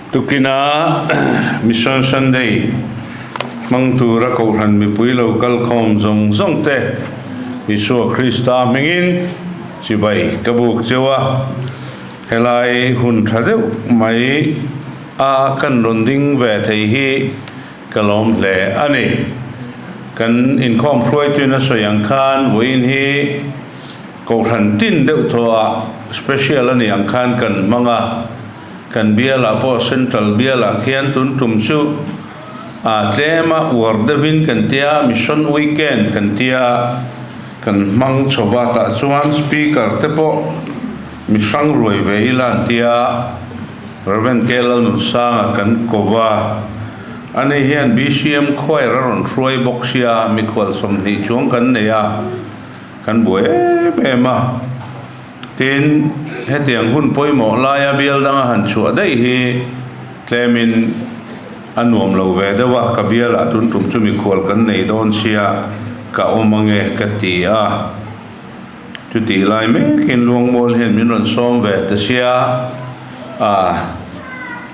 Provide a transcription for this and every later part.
Tukina Mission Sunday hmang tura Kohhran mipui lo kal khawm zawng zawng te Isua Krista hmingin chibai ka buk cheu a, helai hun tha deuh mai a kan rawn ding ve thei hi ka lawm hle a ni. Kan inkhawm hruaituin a sawi ang khan vawiin hi Kohhran tin deuh thaw ah special a nih ang khan kan hmang a, kan bial ah pawh Central bial ah khian tun tum chu ah tlem a uar deuh in kan tia Mission Weekend kan tia kan hmang chho va tah chuan Speaker te pawh mi hrang ruai ve ila an tia Rev. K Lalnunsanga kan ko va, ani hian BCM Choir a rawn hruai bawk sia mikhual 20 chuang kan nei a. Kan buai em em a, tin hetiang hun pawimawh laia bial danga han chhuah daih hi tlemin a nuam lo ve deuh a, ka bialah tun tum chu mikhual kan nei dawn sia ka awm ange ka ti a, chutih lai mekin Luangmual hian min rawn sawm ve ta sia a,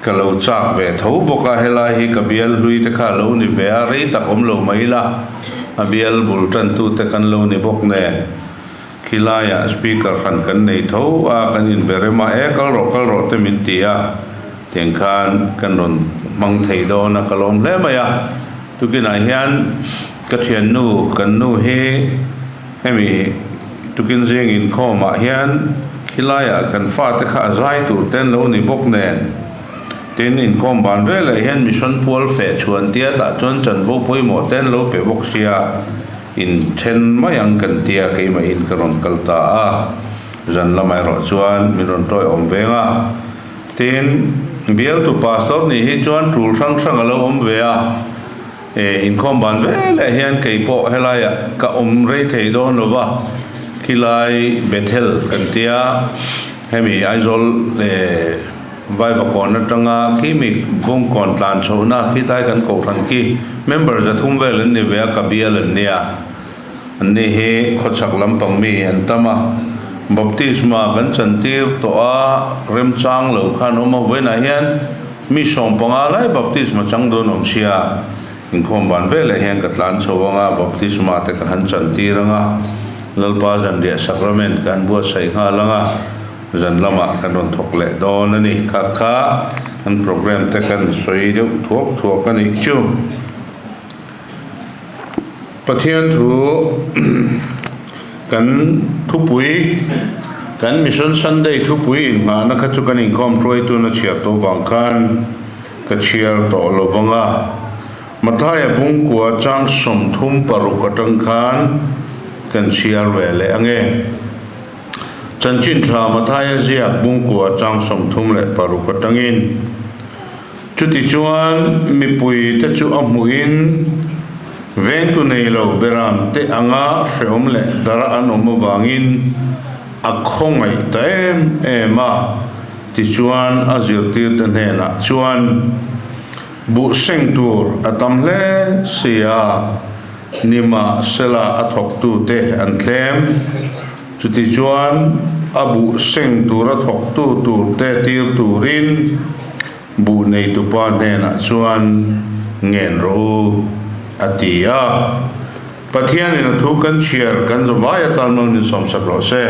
ka lo chak ve tho bawk a, helai hi ka bial hlui te kha a lo ni ve a, rei tak awm lo mai ila, a bial bul tantute kan lo ni bawk nen, khilaiah speaker hran kan nei tho a, kan inbe rem a, e kal rawh kal rawh te min ti a, tiang khan kan rawn hmang thei dawn a, ka lawm hle mai a, tukinah hian ka thiannu kan nu hi hemi tukin zing inkhawmah hian khilaiah kan fate kha a zai tur te an lo ni bawk nen, Tin, inkhawm ban veleh hian mission pual feh chhuan tia tah chuan chanvo pawimawh te an lo pe bawk sia, in then mai ang kan tia keimahin ka rawn kal ta a, zan lamah erawh chuan min rawn tawi awm veng a. Tin, bialtu pastor nih hi chuan tul hrang hrang a lo awm ve a, e, inkhawm ban veleh hian kei pawh helaiah ka awm rei thei dawn lo va, khilai Bethel kan tia hemi Aizawl e, Vaivakawn atanga khi mi Bungkawn tlan chhohna khitlai kan kohhran khi member 300 vel an ni ve a, ka bial an nia. An ni hi khawchhak lampang mi an tam a, baptisma kan chantir tawh a, remchang lo khan awm a, vawiinah hian mi 15 lai baptisma chang dawn awm sia, inkhawm ban veleh hian ka tlan chho anga baptisma te ka han chantir anga, Lalpa zanriah sacrament ka han buatsaih nghal anga. Zan lamah kan rawn thawk leh dawn a ni. Kha kha kan program te kan sawi deuh thuak thuak a nih chu. Pathian thu kan thupui, kan Mission Sunday thupui inngahna kha chu kan inkhawm hruaituna chhiar tawh vang khan ka chhiar tawh lo vang a. Mathaia bungkua chang 36 atang khan kan chhiar ve leh ange. Chanchin tha Mathaia ziak bungkua chang 36 atangin, Chutichuan mipui te chu a hmuhin vengtu nei lo beram te anga hreawm leh dara an awm avangin a khawngaih ta em em a, tichuan a zirtirte hnenah chuan buh seng tur a tam hle si a. Nimahsela a thawktute an tlem. Chutichuan a buh seng tura thawktu turte tir turin buh neitupa hnenah chuan ngen rawh u, a ti a. Pathianin a thu kan chhiar kan zavai atan mal min sawmsak rawh se.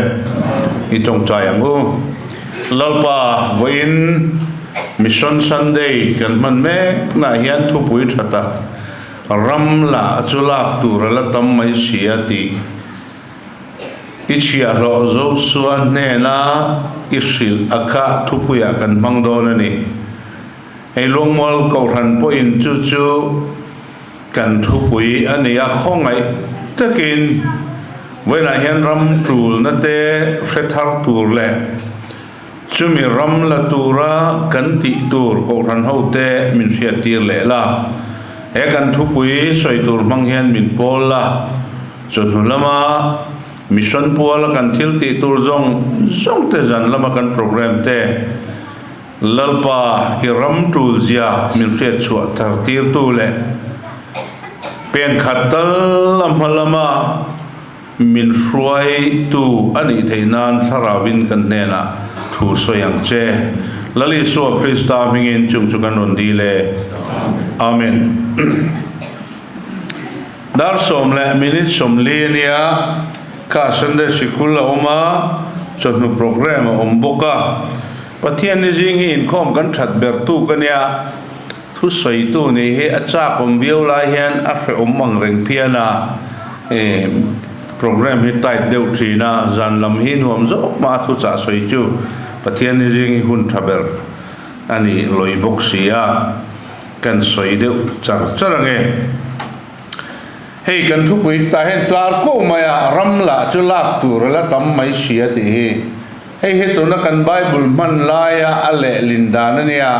I tawngtai ang u. Lalpa vawiin Mission Sunday kan hman meknaah hian thupui tha tak Ram lah chu lak tur a la tam mai si a tih i chhiahhlawh Joshua hnena i hrilh a kha thupuiah kan hmang dawn a ni. Hei Luangmual Kohhran pawhin chu chu kan thupui a ni a, khawngaih takin vawiinah hian ram tulna te hre thar tur leh Chumi ram la tura kan tih tur Kohhran hote min hriattir leh la. He kan thupui sawi tur hmang hian min pawl la. Chawhnu lama Mission puala kan thil tih tur zawng zawng te zan lama kan program te Lalpa i ram tul zia min hriat chhuah thar tirtu leh pen khat tal a hma lama Min hruaitu a nih theih nan Thlarauvin kan hnenah thu sawi ang che. Lal Isua Krista hmingin chung chu kan rawn dil e. Amen. Dar 10 leh minute 40 a nia, kha Sunday Sikul a awm a, chawhnu programme a awm bawk a. Pathian ni zing hi inkhawm kan that ber tuk a nia, thusawitu nih hi a chak awm viau lai hian a hrehawm ang reng phian a, e programme hi tight deuh thin a, zan lam hi nuam zawk mah a thuchah sawi chu Pathian ni zing hi hun tha ber a ni lawi bawk si a, kan sawi deuh char char ang e. Hei kan thupui tah hian tlar ko mai a, ram lah chu lak tur a la tam mai si a tih hi. Hei hi tuna kan Bible hman laia a lehlin dan a nia.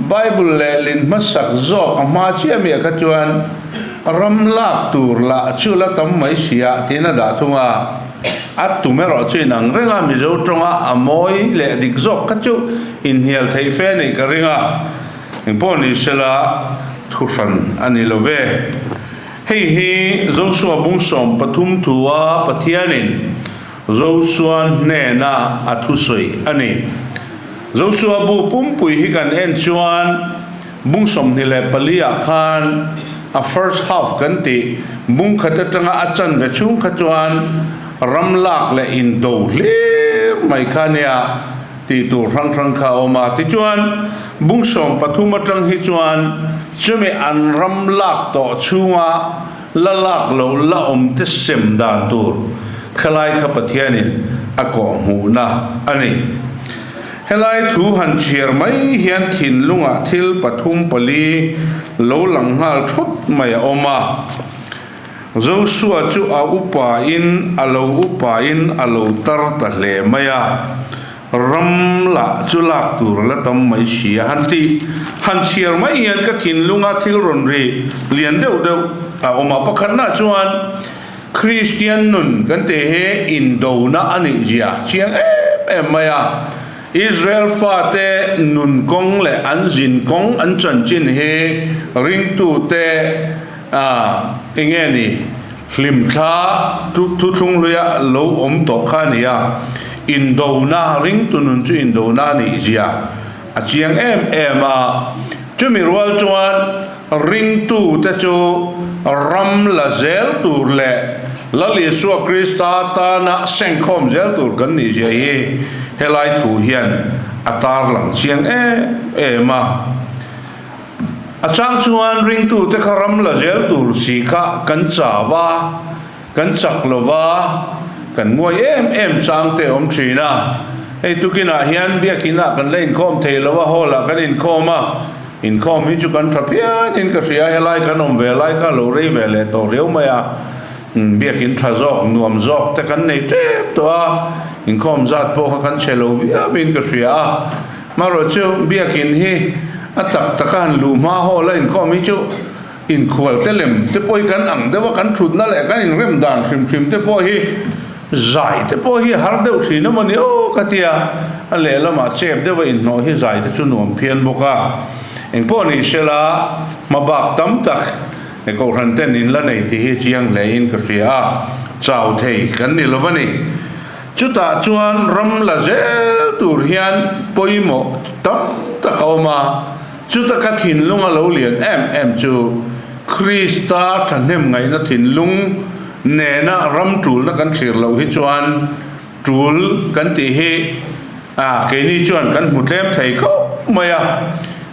Bible lehlin hmasak zawk a hma chiah miah kha chuan ram lak tur lah chu la tam mai si a tiin a dah thung a. A tum erawh chu inang reng a, Mizo tawnga a mawi leh dik zawk kha chu inhnial theih fe a nih ka ring a. Engpawh ni sela thu hran a ni lo ve. Hei hi Josua bung 13 thua Pathianin Josua hnena a thusawi a ni. Josua bu pumpui hi kan en chuan bung 24 ah khan a first half kan tih bung khat atanga a chanve chhung kha chuan ram lak leh indo hlir mai kha nia. Tih tur hrang hrang kha a awm a. Tichuan, bung 13 atang hi chuan chumi an ram lak tawh chhunga la lak loh la awm te sem dan tur khalai kha Pathianin a kawhhmuhna a ni. Helai thu han chhiar mai hian thinlungah thil pathum pali lo lang nghal thawt mai a awm a. Josua chu a upain a lo upain a lo tar ta hle mai a, ram lah chu lak tur a la tam mai si a. Han tih han chhiar mai hian ka thinlunga thil rawn ri lian deuh deuh a awm a. Pakhatna chuan Kristian nun kan tih hi indona a nih zia chiang em em mai a. Israel fate nun kawng leh an zin kawng an chanchin hi ringtute A, enge ni? Hlimthla thuthlung hluia lo awm tawh kha a ni a, indona, ringtu nun chu indona a nih zia a chiang em em a. Chumi rual chuan ringtute chu ram la zel tur leh Lal Isua Krista tana sengkhawm zel tur kan nih zia hi helai thu hian a tarlang chiang em em a. A chang chuan ringtute kha ram la zel tur si kha kan chau a, kan chak lo va, kan nguai em em chang te awm thin a. Hei tukinah hian biakinah kan la inkhawm thei lo a, hall ah kan inkhawm a, inkhawm hi chu kan tha phianin ka hria, helai kan awm ve lai kha lo rei ve leh tawh riau mai a, biakin tha zawk, nuam zawk te kan nei tep tawh a, inkhawm zat pawh kha kan chhe lo viauin ka hria a. Marawh chu biakin hi a tak taka han luh hma haw la inkhawm hi chu inkhual te lem te pawh hi kan ang deuh a, kan thutna leh kan inrem dan hrim hrim te pawh hi zai te pawh hi har deuh thin emaw ni aw ka tia, a lehlamah chep deuh a inhnawh hi zai te chu nuam phian bawk a, engpawh ni sela hmabak tam tak he kohhran ten in la nei tih hi chiang hle in ka hria a, chau thei kan ni lo va ni. Chutah chuan ram la zel tur hian pawimawh tam tak a awm a, chuta ka thinlung a lo lian em em chu Krista thahnem ngaihna thinlung nena ram tulna kan thlir loh hi chuan tul kan tih hi a keini chuan kan hmu tlem thei khawp mai a.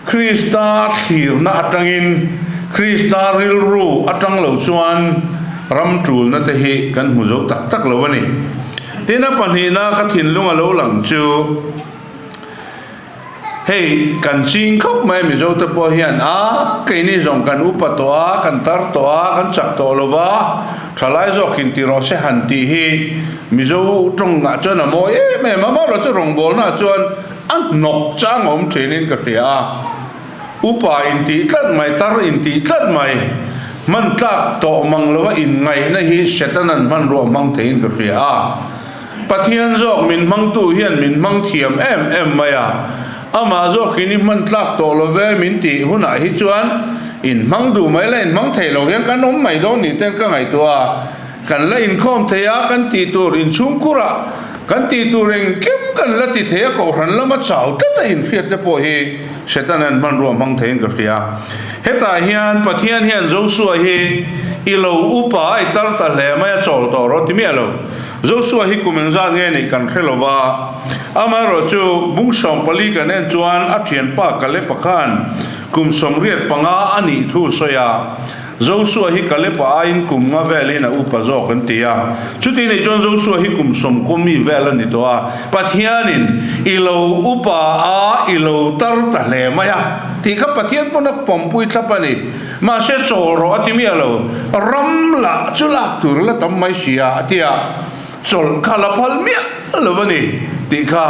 Krista thlirna atangin, Krista rilru atang lo chuan ram tulna te hi kan hmu zo tak tak lo a ni. Tin, a pahnihna ka thinlung a lo lang chu, hei kan ching khawp mai Mizo te pawh hian a, keini zawng kan upa tawh a, kan tar tawh a, kan chak tawh lo va, thalai zawkin ti rawh se han tih hi Mizo tawngah chuan a mawi em em a, amaherawhchu rawngbawlnaah chuan A hnawk chang awm thinin ka hria a, upa intih tlat mai, tar intih tlat mai, hman tlak tawh mang lova inngaihna hi Setana'n hmanrua hmang theiin ka hria a. Pathian zawk min hmangtu hian min hmang thiam em em mai a, amah zawkin i hman tlak tawh lo ve min tih hunah hi chuan inhmang duh mai la inhmang thei lo hian kan awm mai dawn ni ten ka ngaihtuah a, kan la inkhawm thei a, kan tih tur inchhungkurah. Kan tih tur engkim kan la ti thei a, kohhran lama chau tlat a inhriat te pawh hi Setana'n hmanrua hmang theiin ka hria. Hetah hian Pathian hian Josua hi i lo upa a i tar ta hle mai a chawl tawh rawh ti miah lo. Josua hi kum engzat nge nih kan hre lo va, amaherawhchu bung 14 kan en chuan a thianpa Kalepa khan kum 85 a nih thu sawi a. Josua hi Kalepa aiin kum nga velin a upa zawk an ti a. Chuti nei chuan Josua hi kum 90 mi vel a ni tawh a. Pathianin i lo upa a, i lo tar ta hle mai a tih kha Pathian pawn a pawmpui thlap a ni. Mahse chawl rawh a ti miah lo. Ram lah chu lak tur la tam mai si a, a ti a. Chawlh kha la phal miah lo a ni tih kha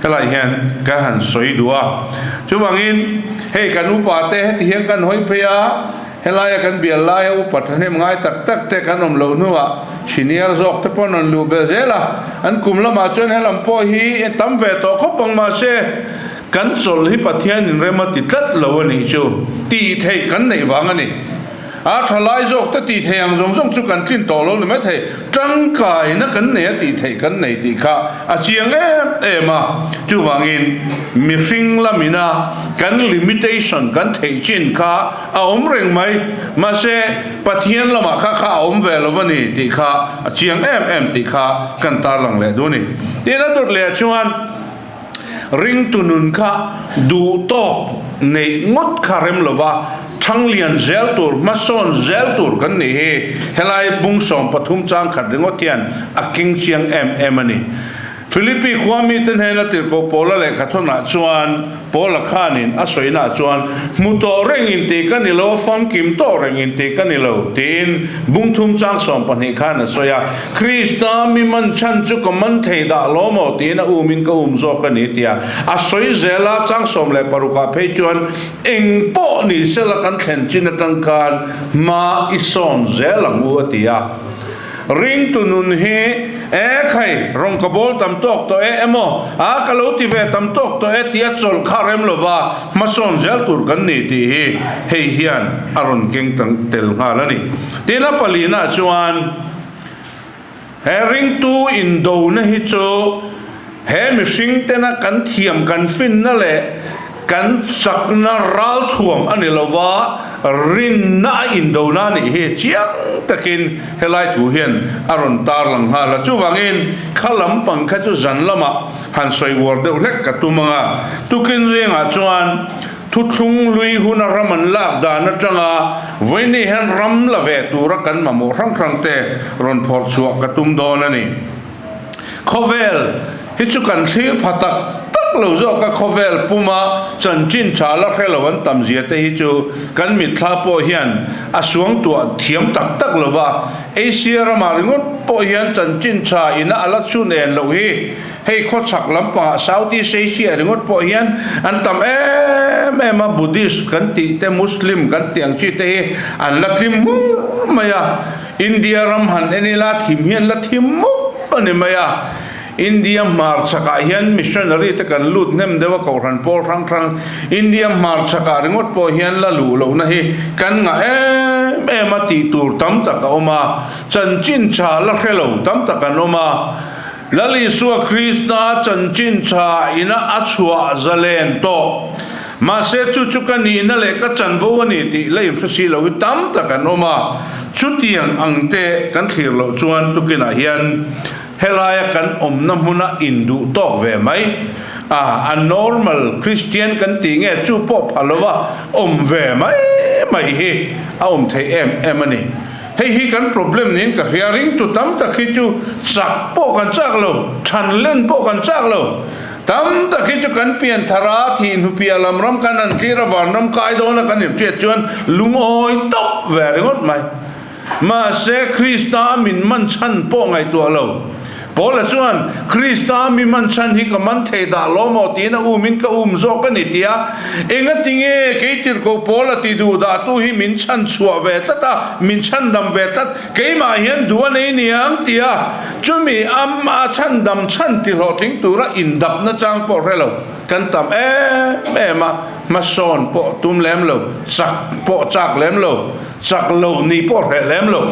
helai hian kan han sawi duh a. Chuvangin hei kan upa te heti hian kan hawi phei a, helaia kan bial laia upa thahnem ngai tak tak te kan awm loh hnuah senior zawk te pawh an rawn luh belh zel a, an kum lamah chuan helam pawh hi tam ve tawh khawp ang mahse kan chawlh hi Pathian inrem a ti tlat lo a nih chu tih theih kan neih vang a ni. A tha lai zawk te tih theih ang zawng zawng chu kan tlin tawh lo ni mai thei. Tangkaina kan nei a tih theih kan nei tih kha a chiang em em a. Chuvangin mihring lamina kan limitation kan theih chin kha a awm reng mai. Mahse Pathian lamah kha kha a awm ve lo va ni tih kha a chiang em em tih kha kan tarlang leh duh a ni. Tin a dawt leh ah chuan Ringtu nun kha duh tawk neih ngawt kha rem lova thanglian zel tur, hmasawn zel tur kan nih hi helai bung 13 chang khat ringawt hian a keng chiang em em a ni. Philippi khua mite hnena tirhkoh Paula lehkha thawnah chuan Paula khanin a sawinaah chuan hmu tawh reng in tih ka ni lo, famkim tawh reng in tih ka ni lo tiin bung thum chang 12 khan a sawi a. Krista mi man chhan chu ka man thei dah lo maw tiin a umin ka um zawk a ni tia a sawi zel a, chang 16 ah phei chuan eng pawh ni sela kan thlen chin atang khan hma i sawn zel ang u a ti a. Ringtu nun hi e khai rawng ka bawl tam tawk tawh e emaw a ka lo ti ve tam tawk tawh e tia chawlh kha rem lova hmasawn zel tur kan ni tih hi hei hian a rawn keng tel nghal a ni. Tin a palina chuan He ringtu indona hi chu he mihring tena kan thiam kan finna leh kan chakna ralthuam a ni lova, rinna a indona a nih hi chiang takin helai thu hian a rawn tarlang nghal a. Chuvangin kha lampang kha chu zan lamah han sawi uar deuh hlek ka tum ang a, tukin zingah chuan Thuthlung lui huna ram an lak dan atanga vawiini hian ram la ve tura kan mamawh hrang hrang te rawn phawrh chhuah ka tum dawn a ni. Khawvel hi chu kan thlir pha tak tak lo zawk a, khawvel puma chanchin tha la hre lo an tam zia te hi chu kan mitthla pawh hian a suangtuah thiam tak tak lo va, Asia ramah ringawt pawh hian chanchin tha ina a la chhun en loh hi. Hei khawchhak lampangah South East Asia ringawt pawh hian an tam em em a, Buddhist kan tih te, Muslim kan tih ang chi te hi an la tlim mur mai a. India ram han en ila thim hi an la thim mup a ni mai a. India hmarchhakah hian missionary te kan lut hnem deuh a, kohhran pawl hrang hrang India hmarchhakah ringawt pawh hian la luh lohna hi kan ngah em em a tih tur tam tak a awm a, chanchin tha la hre lo tam tak an awm a. Lal Isua Krista chanchin tha ina a chhuah zalen tawh. Mahse chu chu ka nihna leh ka chanvo a ni tih la inhre si lo hi tam tak an awm a. Chutiang ang te kan thlir loh chuan tukinah hian helaia kan awmna hmuna induh tawk ve mai a, a normal Christian kan tih nge chu pawh pha lova awm ve mai mai hi a awm theih em em a ni. Hei hi kan problem niin ka hria, ringtu tam tak hi chu chak pawh kan chak lo, than len pawh kan chak lo. Tam tak hi chu kan pian thar a, thih hnupiah lam ram kan han thlir a, vanram kai dawn a kan inhriat chuan lungawi tawp ve ringawt mai. Mahse Krista min man chhan pawh ngaihtuah lo. Paula chuan, Krista mi man chhan hi ka man thei dah lo maw? tiin a umin ka um zawk a ni ti a. Engatinge kei tirhkoh Paula ti duh dahtu hi min chhan chhuah ve tlat a, min chhandam ve tlat, keimah hian duh a nei niang ti a, chumi ama chhandam chhan ti hlawhtling tura indapna chang pawh hre lo kan tam em em a, hmasawn pawh tum lem lo, chak pawh chak lem lo, chak lo ni pawh hreh lem lo.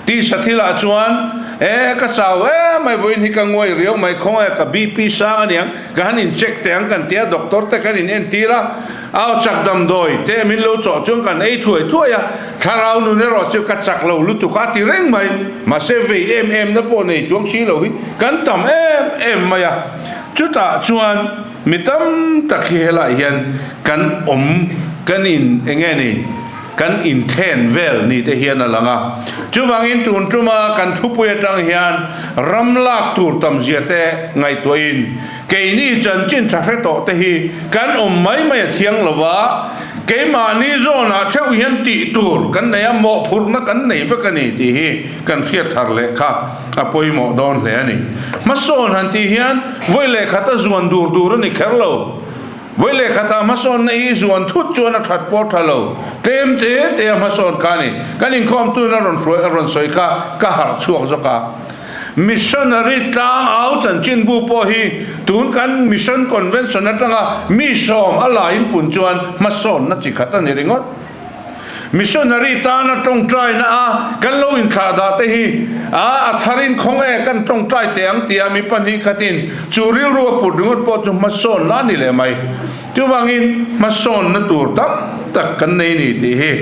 Tisa thilah chuan. E, ka chau em mai, vawiin hi ka nguai riau mai, khawngaih ka BP sang aniang, ka han in check teh ang kan tia, doctor te kan in entir a, au chak damdawi te min lo chawh chuan kan ei thuai thuai a, thlarau nun erawh chu ka chak lo lutuk a ti reng mai, mahse vei em em na pawh nei chuang si lo hi kan tam em em mai a, chutah chuan mi tam tak hi helaiah hian kan awm kan in enge ni? Kan inthen vel ni te hian a lang a. Chuvangin tun tuma kan thupui atang hian ram lak tur tamzia te ngaihtuahin keini chanchin tha hre tawh te hi kan awm mai mai a thiang lo va, keimahni zawnah theuh hian tih tur kan nei a, mawhphurhna kan nei vek a ni tih hi kan hriat thar leh kha a pawimawh dawn hle a ni. Hmasawn han tih hian vawi leh khat a zuan dur dur a ni kher lo. Vawi leh khatah hmasawnna hi zuan thut chuan a that pawh tha lo. Tlem te te a hmasawn kha a ni. Kan inkhawmtuin a rawn hruai a rawn sawi kha ka harh chhuak zawk a. Missionary tlang au chanchinbu pawh hi tun kan Mission Convention atanga mi sawm a la inpun chuan hmasawnna chi khat a ni ringawt. Missionary tana tawngtaina a kan lo inthlah dah te hi a a tharin khawng e kan tawngtai teh ang tia mi pahnih khatin chu rilru a put ringawt pawh chu hmasawnna a ni leh mai. Chuvangin hmasawnna tur tam tak kan nei ni tih hi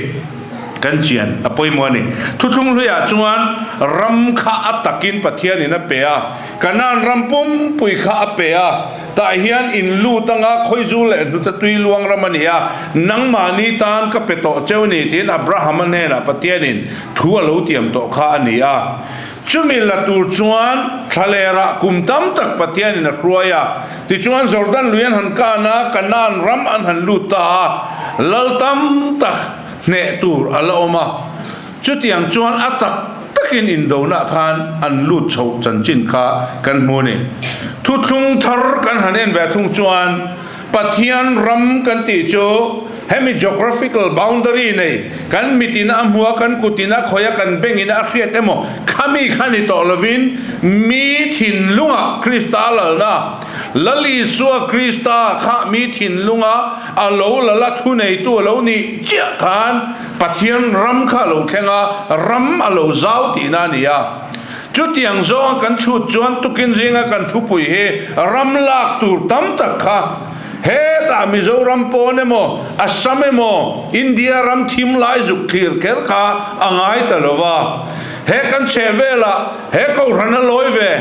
kan chian a pawimawh a ni. Thuthlung hluiah chuan ram kha a takin Pathianin a pe a, Kanaan ram pumpui kha a pe a. Tah hian in lut anga khawizu leh hnuta tui luang ram a ni a, nangmahni tan ka pe tawh cheu ni tiin Abrahama hnenah Pathianin thu a lo tiam tawh kha a ni a. Chumi la tur chuan thlalerah kum tam tak Pathianin a hruai a, tichuan Jordan lui an han kan a, Kanaan ram an han lut ta a, lal tam tak hneh tur a la awm a. Chutiang chuan a tak takin indonah khan an lut chhoh chanchin kha kan hmu a ni. Thuthlung thar kan han en ve thung chuan Pathian ram kan tih chu hemi geographical boundary nei kan mitin a hmua, kan kutin a khawih a, kan bengin a hriat emaw khami kha ni tawh lovin mi thinlungah Krista lalna, Lal Isua Krista kha mi thinlunga a lo lal a thuneitu a lo nih chiah khan Pathian ram kha a lo thleng a, ram a lo zau tihna a ni a. Chutiang zawnga kan chhut chuan tukin zinga kan thupui hi ram lak tur tam tak kha hetah Mizoram pawn emaw, Assam emaw, India ram thim lai zuk thlir kher kha a ngai ta lo va. He kan chheh velah he kohhran a lawi ve.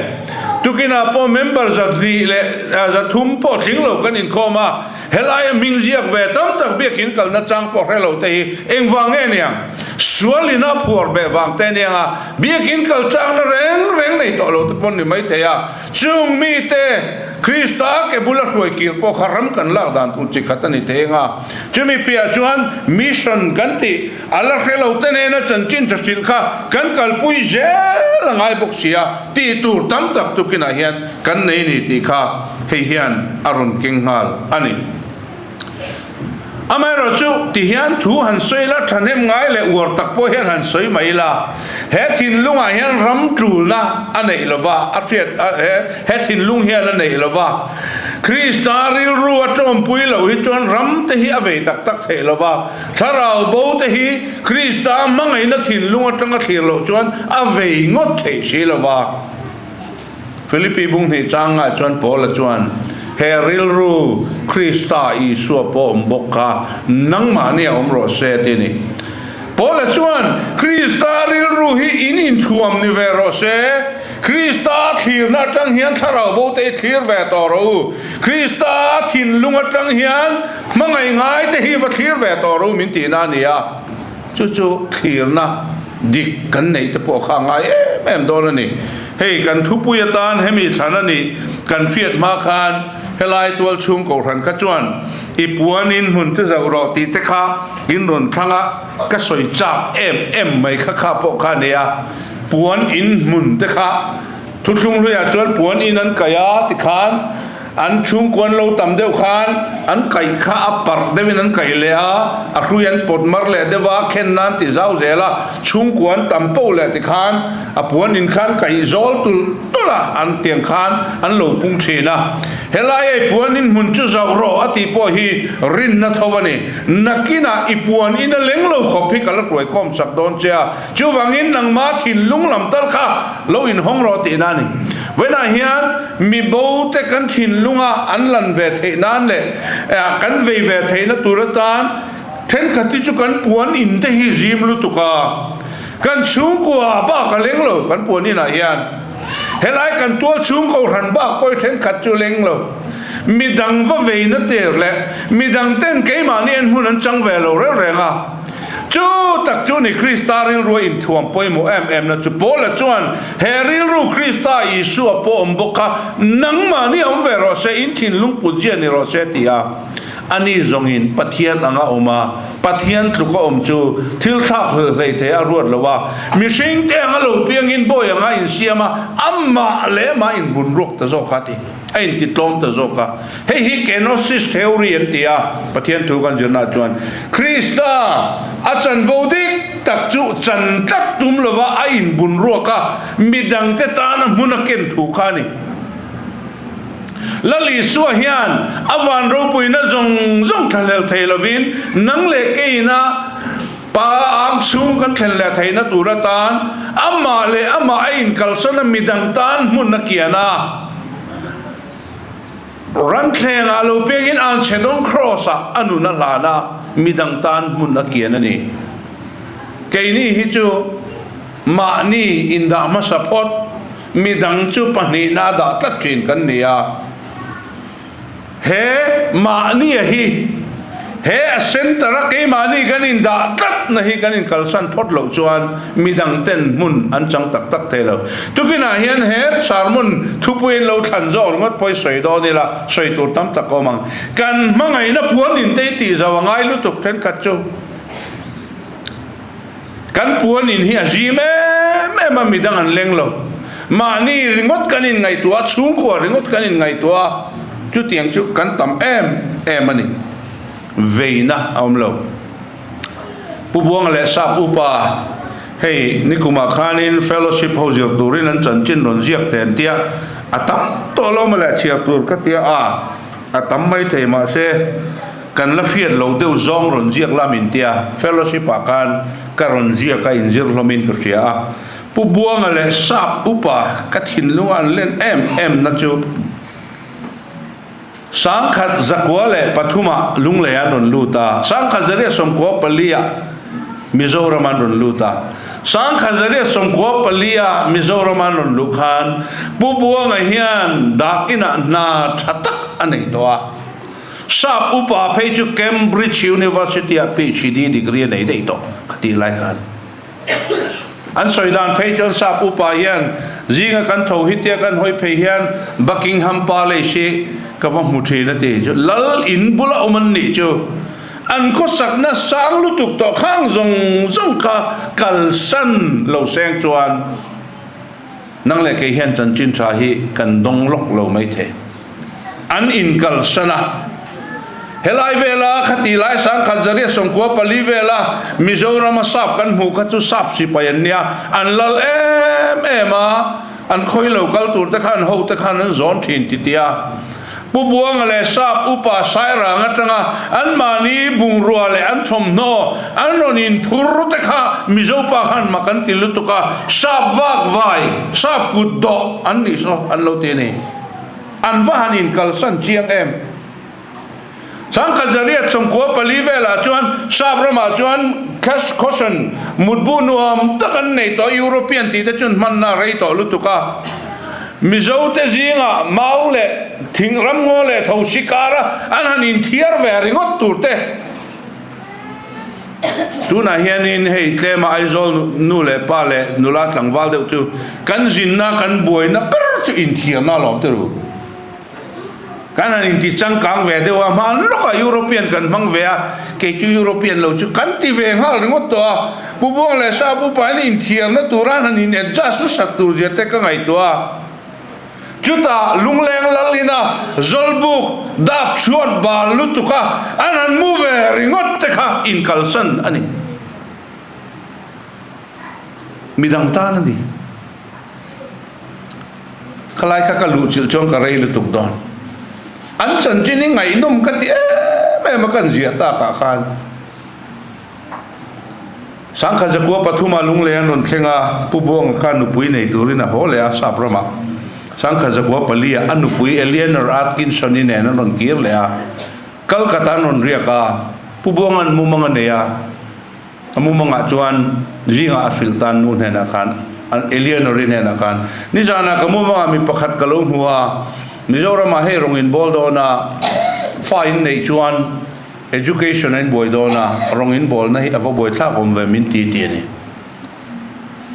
Tukinah pawh member 200 leh 300 pawh tling lo kan inkhawm a. Helaia hming ziak ve tam tak biakin kalna chang pawh hre lo te hi engvang nge niang? Sual in a phuar beh vang te aniang a, biakin kal changna reng reng nei tawh lo te pawn ni mai thei a. Chung mite Krista ke bula hruai kir pawh kha ram kan lak dan tur chi khat a ni thei ang a. Chumi piah chuan mission kan tih a la hre lo te nena chanchin tha hrilh kha kan kalpui zel a ngai bawk si a, tih tur tam tak tukinah hian kan nei ni tih kha hei hian a rawn keng nghal a ni. Amaherawhchu, ti hian thu han sawi la, thahnem ngai leh uar tak pawh hian han sawi mai ila, he thinlungah hian ram tulna a neih lova, a hriat he he thinlung hian a neih lova, Krista rilru a tawmpui loh hi chuan ram te hi a vei tak tak theih lova, thlarau bo te hi Krista hmangaihna thinlung atanga thlir loh chuan a vei ngawt theih si lova. Philippi bung hnih chang ngah chuan Paula chuan, He rilru Krista Isua pawh awm bawk kha nangmahni a awm rawh se ti a ni. Paula chuan, Krista rilru hi in inthuam ni ve rawh se. Krista thlirna atang hian thlarau bo te hi thlir ve tawh rawh u. Krista thinlung atang hian hmangaih ngai te hi va thlir ve tawh rawh u min tihna a ni a. Chu chu thlirna dik kan neih te pawh kha a ngai em em dawn a ni. Hei kan thupui atan hemi thlan a nih kan hriat hma khan helai tual chhung kohhran kha chuan i puan in hmun te zoh rawh tih te kha in rawn thlang a, ka sawi chak em em mai kha kha pawh kha a nei a, puan in hmun te kha thuthlung hluiah chuan puan in an kaih a tikhan. An chhungkua an lo tam deuh khan an kaih kha a parh deuhin an kaih leh a, a hrui an pawt mar leh deuh a, khen nan ti zau zel a, chhungkua an tam poh leh tikhan a puan in khan kaih zawl tulh tulh a, an tiang khan an lo pung thin a. Helai ei puan in hmun chu zauh rawh a tih pawh hi rinna tho a ni. Nakinah i puan in a leng lo khawp hi ka la hruai khawm sak dawn che a, Chuvangin nangma thinlung lam tal kha lo inhawng rawh tihna a ni. Vawiinah hian mi bo te kan thinlunga an lan ve theih nan leh kan vei ve theihna tur atan thenkhat hi chu kan puan in te hi zim lutuk a, kan chhungkua bak a leng lo kan puan inah hian. Helai kan tual chhung kohhran bak pawh hi thenkhat chu leng lo. Midang va veina tir leh midang ten keimahni en hmun an chang ve lo reng reng a. Chu tak chu ni Krista rilrua inthuam pawimawh em em na chu Paula chuan he rilru Krista Isua pawh awm bawk kha nangmahni awm ve rawh se, in thinlung put zia ni rawh se a ti a. Ani zawngin Pathian anga awm a, Pathian tluka awm chu thil thlak hlel hlei thei a ruat lo a, mihring te anga lo piangin bawi anga insiam a, amah leh amah inbunruak ta zawk a ti. A inti tlawm ta zawk a. Hei hi kenosis theory an ti a, Pathian thu kan zirnaah chuan Krista a chanvo dik tak chu chan tlat tum lova a inbun ruak a, midangte tana hmun a ken thu kha a ni. Lal Isua hian a van ropuina zawng zawng thlahlel thei lovin nang leh keina Pa ang chhung kan thlen leh theihna tur atan amah leh amah a inkalsan a midang tan hmun a kian a. Ranthleng ah lo pengin Anchhedawng Cross ah a nun a hlan a, midang tan hmun a kian a ni. Keini hi chu mahni indah hmasa phawt, midang chu pahnihna a dah tlat thin kan ni a. He mahnia hi, he a centre a keimahni kan indah tlatna hi kan inkalsan phawt loh chuan midang ten hmun an chang tak tak thei lo. Tukinah hian he sermon thupui in lo thlan zawk ringawt pawh i sawi dawn ila, sawi tur tam tak a awm ang. Kan hmangaihna puan in te i tih zo a ngai lutuk thenkhat chu. Kan puan in hi a zim em em a, midang an leng lo. Mahni ringawt kan inngaihtuah a, chhungkua ringawt kan inngaihtuah a, chutiang chu kan tam em em a ni. Veina a awm lo. Pu Buanga leh Sap Upa, hei nikumah khanin fellowship ho zir turin an chanchin rawn ziak teh an tia, a tam tawh lo maw le chhiar tur ka tia a, a tam maithei mahse, Kan la hriat lo deuh zawng rawn ziak la min tia, fellowship ah khan ka rawn ziak a inzir hlawmin ka hria a. Pu Buanga leh Sap upa ka thinlung a an len em em na chu 1004 ah Lunglei an rawn lut a, 1994 ah Mizoram an rawn lut a. 1994 ah Mizoram an rawn luh khan Pu Buanga hian dak inah hna tha tak a nei tawh a. Sap upa phei chu Cambridge University ah PhD degree a nei daih tawh ka tih lai khan. An sawi dan phei chuan sap upa hian zinga kan tho hi tia kan hawi phei hian Buckingham Palace hi ka va hmu thin a ti chu lal in bula awm an nih chu an khawsakna sang lutuk tawh khang zawng zawng kha kalsan lo seng chuan Nang leh kei hian chanchin tha hi kan dawng lawk lo mai thei. An inkalsan a. Helai vela khati lai 1994 vela Mizorama sap kan hmuh kha chu sap sipai an nia. An lal em em a, an khawi lo kal tur te khan ho te khan an zawn thin ti tia. Pu Buanga leh Sap Upa Sairang atanga anmahni bungrua leh an thawmhnaw an rawn inphur te kha Mizo pa khan mak an ti lutuk a, Sap vak vai, Sap kut dawh an nih saw an lo ti a ni. An va han inkalsan chiang em? 1994 velah chuan Sap ramah chuan cash caution mutbu nuam tak an nei tawh, European tih te chuan hmanna a rei tawh lutuk a. Mizo te zingah mau leh thing ramngaw leh thosi kara an han inthiar ve ringawt tur te. Tunah hianin hei tlema Aizawl nu leh pa leh nula tlangval deuh chu kan zinna kan buaina ber chu inthiarna alawm te ru. Kan han inti changkang ve deuh a, hmaan lawkah European kan hmang ve a, kei chu European lo chu kan ti ve nghal ringawt tawh a, Pu Buang leh Sa Pu Pain inthiarna tura han in adjust nasat tur zia te ka ngaihtuah a. Chutah lungleng lal ina zawlbuk dap chhuat bal lutuk a an han mu ve ringawt te kha inkalsan a ni. Midang tan a ni. Khalai kha ka luhchilh chuan ka rei lutuk dawn. An chanchin hi ngaihnawm ka ti em em a kan ziah takah khan. Sangkhat zakua pathuma lunglei an rawn thleng a, Pu Buanga kha nupui nei turin a haw leh a, Sap ramah. Sangkhat zakua palia a nupui Eleanor Atkinson-i nen an rawn kir leh a, Calcutta an rawn riak a, Pu Buanga'n mumang a nei a, a mumangah chuan zingah a hrilh tan nu hnenah khan, Eleanor-i hnenah khan, Nizanah ka mumangah mi pakhat ka lo hmu a, Mizoramah hei rawn inbawl dawn a, fa in neih chuan Education a inbuai dawn a, rawng inbawlna hi a va buaithlak awm ve min ti ti a ni.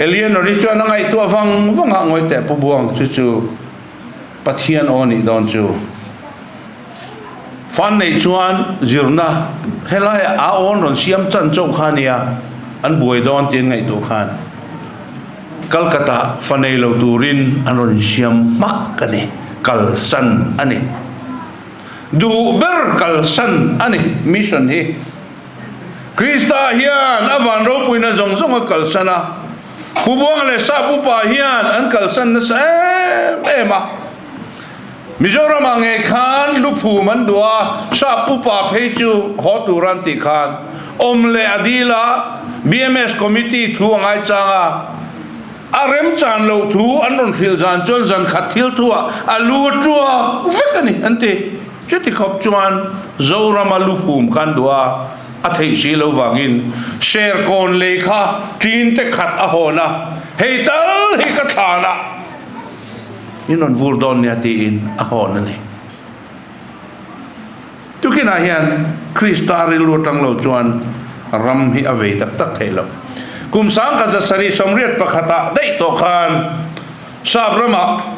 Eleanor hi chuan a ngaihtuah vang vang a, Ngawi teh Pu Buang, chu chu Pathian aw nih dawn chu. Fan nei chuan zirna helaiah a awn rawn siam chan chauh kha a nia, an buai dawn tiin ngaihtuah khan Calcutta fa nei lo turin an rawn insiam hmak a ni, kalsan a ni. Duh ber kalsan a ni mission hi. Krista hian a van ropuina zawng zawng a kalsan a, Pu Buanga leh Sap upa hian an kalsan nasa em em a. Mizoramah ngei khan luphum an duh a, Sap upa phei chu haw tur an tih khan awm leh a dil a, BMS committee thu a ngaichang a. A remchan loh thu an rawn hrilh zan chuan zan khat thil thuah a lu a tuak vek a ni an ti. Chuti khawp chuan Zorama lu phum khan duh a, a theih si lo vangin Serkawn lei kha ṭin te khat a hawn a, hei tal hi ka thlan a, in rawn vur dawn nia tiin a hawn a ni. Tukinah hian Krista rilru atang lo chuan ram hi a vei tak tak theih lo. Kum 1781 ah daih tawh khan Sap ramah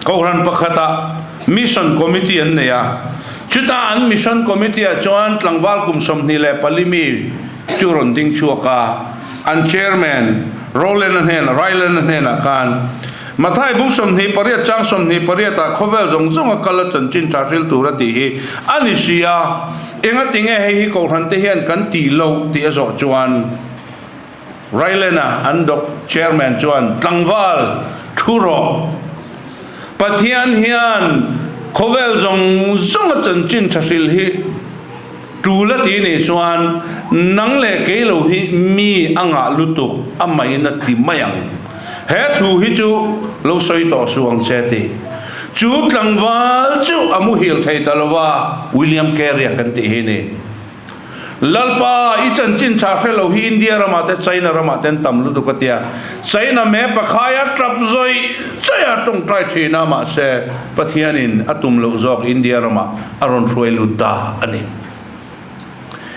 Kohhran pakhatah Mission Committee an nei a. Chuta an Mission Committee ah chuan tlangval kum 24 mi chu rawn ding chhuak a, an Chairman Rowland-a hnenah Ryland-a hnenah khan Mathai bung 28 chang 28 ah khawvel zawng zawng a kal a chanchin tha hril tur a tih hi a ni si a, enga tinge hei hi Kohhran te hian kan tih loh tih a zawh chuan Ryland-a an dok chairman chuan tlangval thu rawh Pathian hian khawvel zawng zawng a chanchin tha hril hi tul a ti nih chuan nang leh kei lo hi mi a ngah lutuk a main a ti mai ang. He thu hi chu lo sawi tawh suh ang che ti. Chu tlangval chu a muhil thei ta lo va, William Carey-a kan tih hi ni. Lalpa, i chanchin tha hre lo hi India ramah te China ramah te an tam lutuk a tia. China me pakhaia tap zawih zawih a tawngtai thin a, mahse Pathianin a tum loh zawk India ramah a rawn hruai lut ta a ni.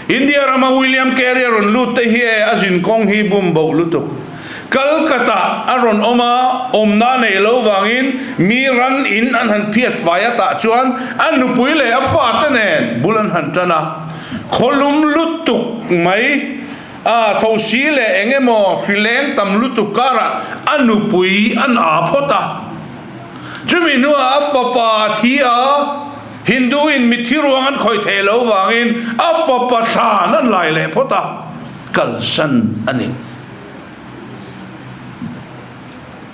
India rama William Carey a rawn lut te hi e a zinkawng hi bum boh lutuk. Calcutta a rawn awm a, awmna neih lo vangin mi ran in an han phiat fai a tah chuan a nupui leh a fate nen bul an han tan a. Khawlum lutuk mai a thosi leh eng emaw hrileng tam lutuk karah a nupui an aa phawt a. Chumi hnuah a fapa a thi a, Hindu in mitthi ruang an khawih theih lo vangin a fapa thlan an lai leh phawt a, kalsan a ni.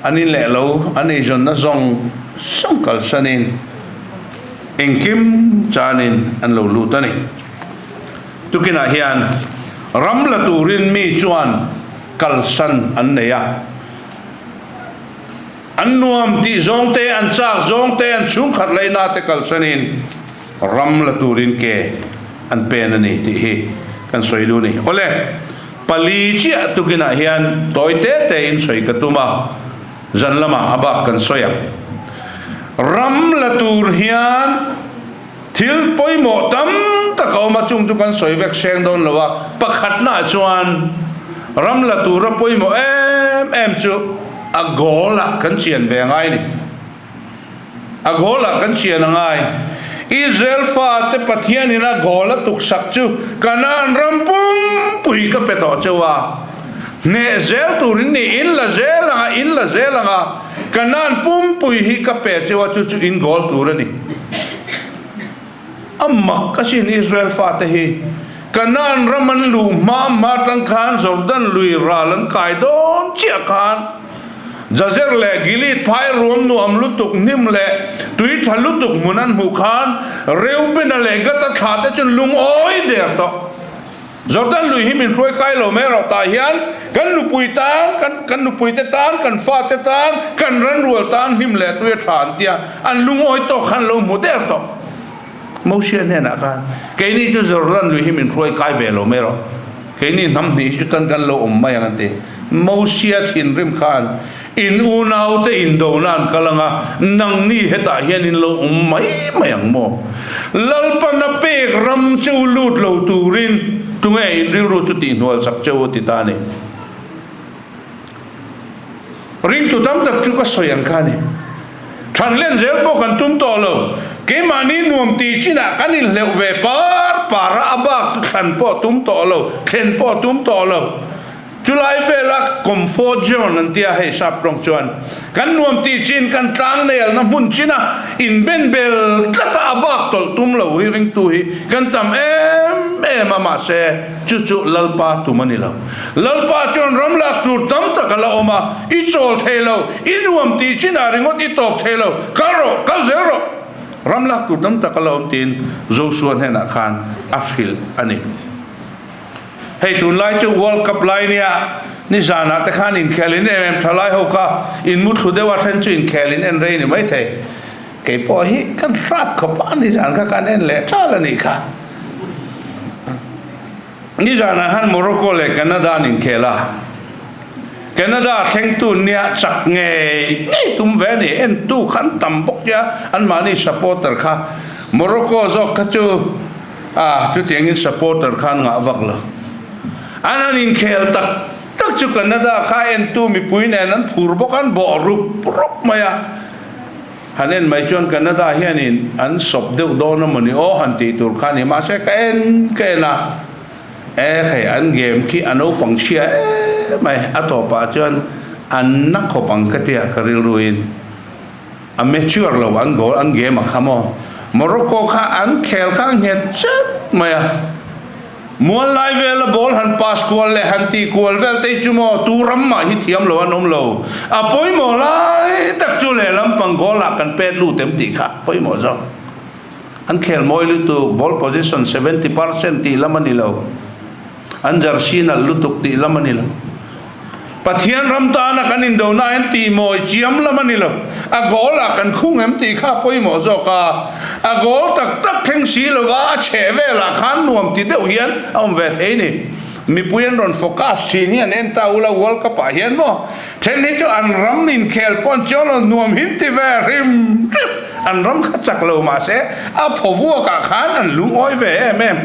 An in leh lo, an eizawnna zawng zawng kalsanin engkim chanin an lo lut a ni. Tukinah hian ram la turin mi chuan kalsan an nei a. An nuam tih zawng te, an chak zawng te, an chhungkhat laihna te kalsanin ram la turin ke an pen a ni tih hi kan sawi duh a ni. Awle, pali chiah tukinah hian tawi te tein sawi ka tum a, zan lamah a bak kan sawi ang. Ram la tur hian thil pawimawh tam tak a awm a, chung chu kan sawi vek hreng dawn lo a, pakhatnaah chuan ram la tura pawimawh em em chu a goal ah kan chian ve a ngai a ni. A goal ah kan chian a ngai. Israel fate Pathianin a goal a tuksak chu Kanaan ram pumpui ka pe tawh cheu a, hneh zel turin ni, in la zel ang a, in la zel ang a. Kanaan pumpui hi ka pe cheu a, chu chu in goal tur a ni. A mak asin Israel fate hi Kanaan ram an luh hma hma atang khan Jordan lui ral an kai dawn chiah khan Jazer leh Gilead phai ruam nuam lutuk hnim leh tui tha lutuk hmun an hmuh khan Reubena leh Gata thla te chuan lungawi der tawh. Jordan lui hi min hruai kai lo mai erawh tah hian kan nupui tan, kan kan nupui te tan, kan fate tan, kan ranrual tan hnim leh tui a tha an tia, an lungawi tawk khan lo hmu der tawh. Moshe hnenah khan, Keini chu Jordan lui hi min hruai kai ve lo mai erawh, keini hnam hnih hi chu tan kan lo awm mai ang an ti. Moshe thinrim khan, In unaute indona an kal ang a, nangni hetah hian in lo awm mai mai ang maw? Lalpana pek ram cheu lut lo turin tunge in rilru chu tihhnual chak cheu a ti ta a ni. Ringtu tam tak chu ka sawi ang kha a ni. Than len zel pawh kan tum tawh lo. Keimahni nuam tih chinah kan inhleuh ve par par a, a bak chu thlan pawh tum tawh lo, thlen pawh tum tawh lo. Chulai vela comfort zone an tia hei sap tawng chuan kan nuam tih chin kan tlang nelna hmun china inben bel tlata a bak tawlh tum lo hi ringtu hi kan tam em em a mahse chu chu Lalpa tum a ni lo. Lalpa chuan ram lak tur tam tak a la awm a, i chawl thei lo, i nuam tih chinah ringawt i tawp thei lo, kal rawh, kal zel rawh, ram lak tur tam tak a la awm tiin Joshua hnenah khan a hrilh a ni. Hei tunlai chu World Cup lai nia nizanah te khan inkhel in em em thalai ho kha in mu thlu deuh a then chu inkhel in en rei ni mai thei. Kei pawh hi kan hrat khawp a nizan kha kan en leh tal a nih kha. Nizanah khan Morocco leh Canada an inkhel a. Canada thlengtu nia chak ngei ngei tum ve a ni. Entu kha an tam bawk nia anmahni supporter kha. Morocco zawk kha chu A, chutiangin supporter khan ngah vak lo. An han inkhel tak tak chu Canada kha entu mipui nen an phur bawk a, an bawh rup rup mai a. Han en mai chuan Canada hianin an sawp deuh dawn a mawni aw han tih tur kha a ni. Mahse ka en ka en a, e hei an game khi a naupang chhia em mai, a tawpah chuan an na khawp ang ka tia ka rilruin. A mature lo an goal an game a kha maw? Morocco kha an khel kha a nghet chet mai a, mual lai vela ball han pass kual leh han tih kual vel te hi chu maw tu ram mah hi thiam lo an awm lo. A pawimawh lai tak chu lehlam pang goal ah kan pet lut em tih kha pawimawh zawk. An khel mawi lutuk, ball position 70% tih lam a ni lo. An jersey nalh lutuk tih lam a ni lo. Pathian ram tana kan indona hian tihmawi chiam lam a ni lo. A goal ah kan khung em tih kha a pawimawh zawk a. A goal tak tak thleng si lova a chheh velah khan nuam ti deuh hian a awm ve thei ni. Mipui an rawn focus thin hi an en ta ula World Cup ah hian maw then hi chu an ram inkhel pawh an chiang lo nuam hin ti ve hrim hrim. An ram kha chak lo mahse a phawvuak ah khan an lungawi ve em em.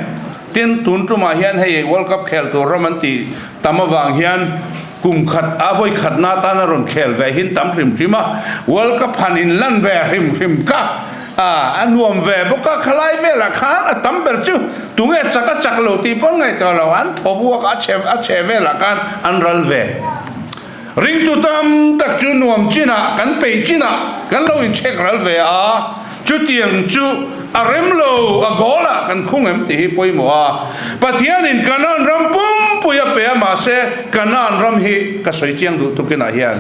Tin, tun tumah hian hei World Cup khel tur ram an tih tam avang hian kum khat a vawi khatna atan a rawn khel ve hin tam hrim hrim a, World Cup han inlan ve hrim hrim kha a nuam ve bawk a, khalai velah khan a tam ber chu tunge chak a chak lo tih pawn ngaihtuah lo, an phawvuak a chhe a chhe velah khan an ral ve. Ringtu tam tak chu nuam chinah kan peih chinah kan lo inchhek ral ve a, chutiang chu a rem lo, a goal ah kan khung em tih hi pawimawh a. Pathianin Kanaan ram pumpui a pe a, mahse Kanaan ram hi ka sawi chiang duh tukinah hian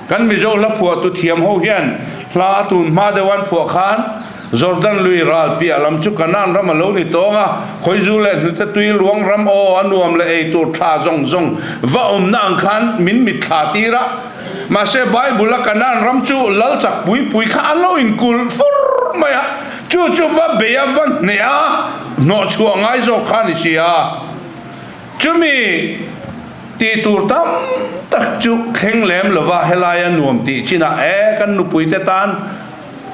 kan Mizo hla phuahtu thiam ho hian hla a tun hma deuh an phuah khan Jordan lui ral piah lam chu Kanaan ram a lo ni tawng a, khawizu leh hnute tui luang ram aw a nuam leh ei tur tha zawng zawng va awmna ang khan min mitthla tir a. Mahse Bible a Kanaan ram chu lal chak pui pui kha an lo inkulh fur mai a, chu chu va bei a va hneh a hnawhchhuah ngai zawk kha a ni si a. Chumi tih tur tam tak chu thleng lem lova helaia nuam tih chinah e kan nupuite tan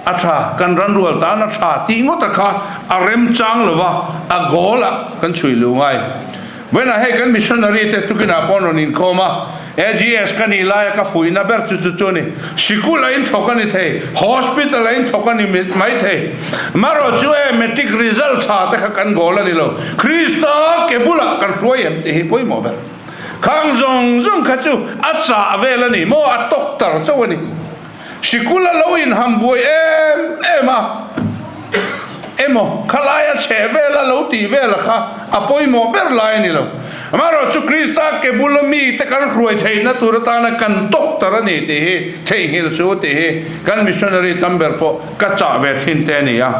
A tha, kan ranrual tan a tha tih ngawt a kha a remchang lo va, a goal ah kan chhui luh ngai. Vawiinah hei kan missionary te tukinah pawh an rawn inkhawm a, AGS ka nih laia ka fuihna ber chu chu chu a ni. Sikul a inthawk a ni thei, hospital a inthawk a ni mai thei. Marawh chu e matric result tha te kha kan goal a ni lo, Krista ke bulah kan hruai em tih hi pawimawh ber. Khang zawng zawng kha chu a chah vel a ni maw, a tawk tar chauh a ni. Sikul a lo inham buai em em a, emaw khalaia chheh vela lo tih vela kha a pawimawh ber lai a ni lo. Amaherawhchu Krista ke bula mite kan hruai theihna tur atana kan doctor a ni tih hi theihnghilh chu tih hi kan missionary tam ber pawh ka chah ve thin te a ni a,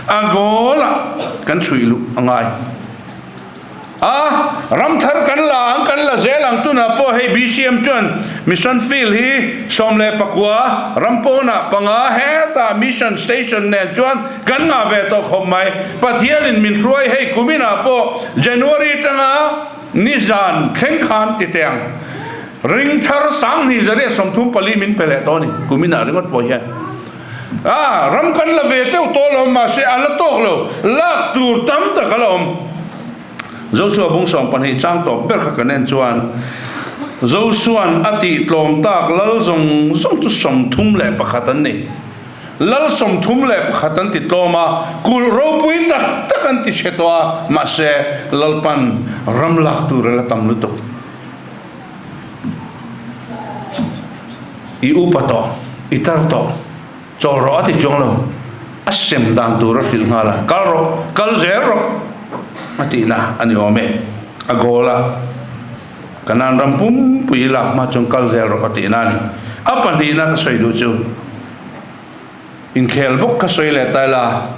a goal ah kan chhuih luh a ngai. A, ram thar kan la ang, kan la zel ang tunah pawh hei BCM chuan Mission Field hi 19 ram pawnah panga hetah Mission Station nen chuan kan ngah ve tawh khawp mai. Pathianin min hruai hei kuminah pawh January tanga nizan thleng khan ti teh ang. Ring thar 2434 min pe leh tawh a ni kuminah ringawt pawh hian. A, ram kan la ve teuh tawh lo, mahse a la tawk lo, lak tur tam tak a la awm. Joshua bung 12 chang tawp ber kha kan en chuan Joshua'n a tih tlawm tak lal zawng zawng chu 31 an ni. Lal 31 an ti tlawm a, kulh ropui tak tak an ti chhe tawh a, mahse Lalpan ram lak tur a la tam lutuk. I upa tawh, i tar tawh, chawl rawh a ti chuang lo, a sem dan tur a hrilh nghal a, kal rawh, kal zel rawh a tihna a ni awm e. A goal a, Kanan ram pumpui i lak hma chuan kal zel rawh a tihna a ni. A pahnihna ka sawi duh chu, inkhel bawk ka sawi leh ta ila,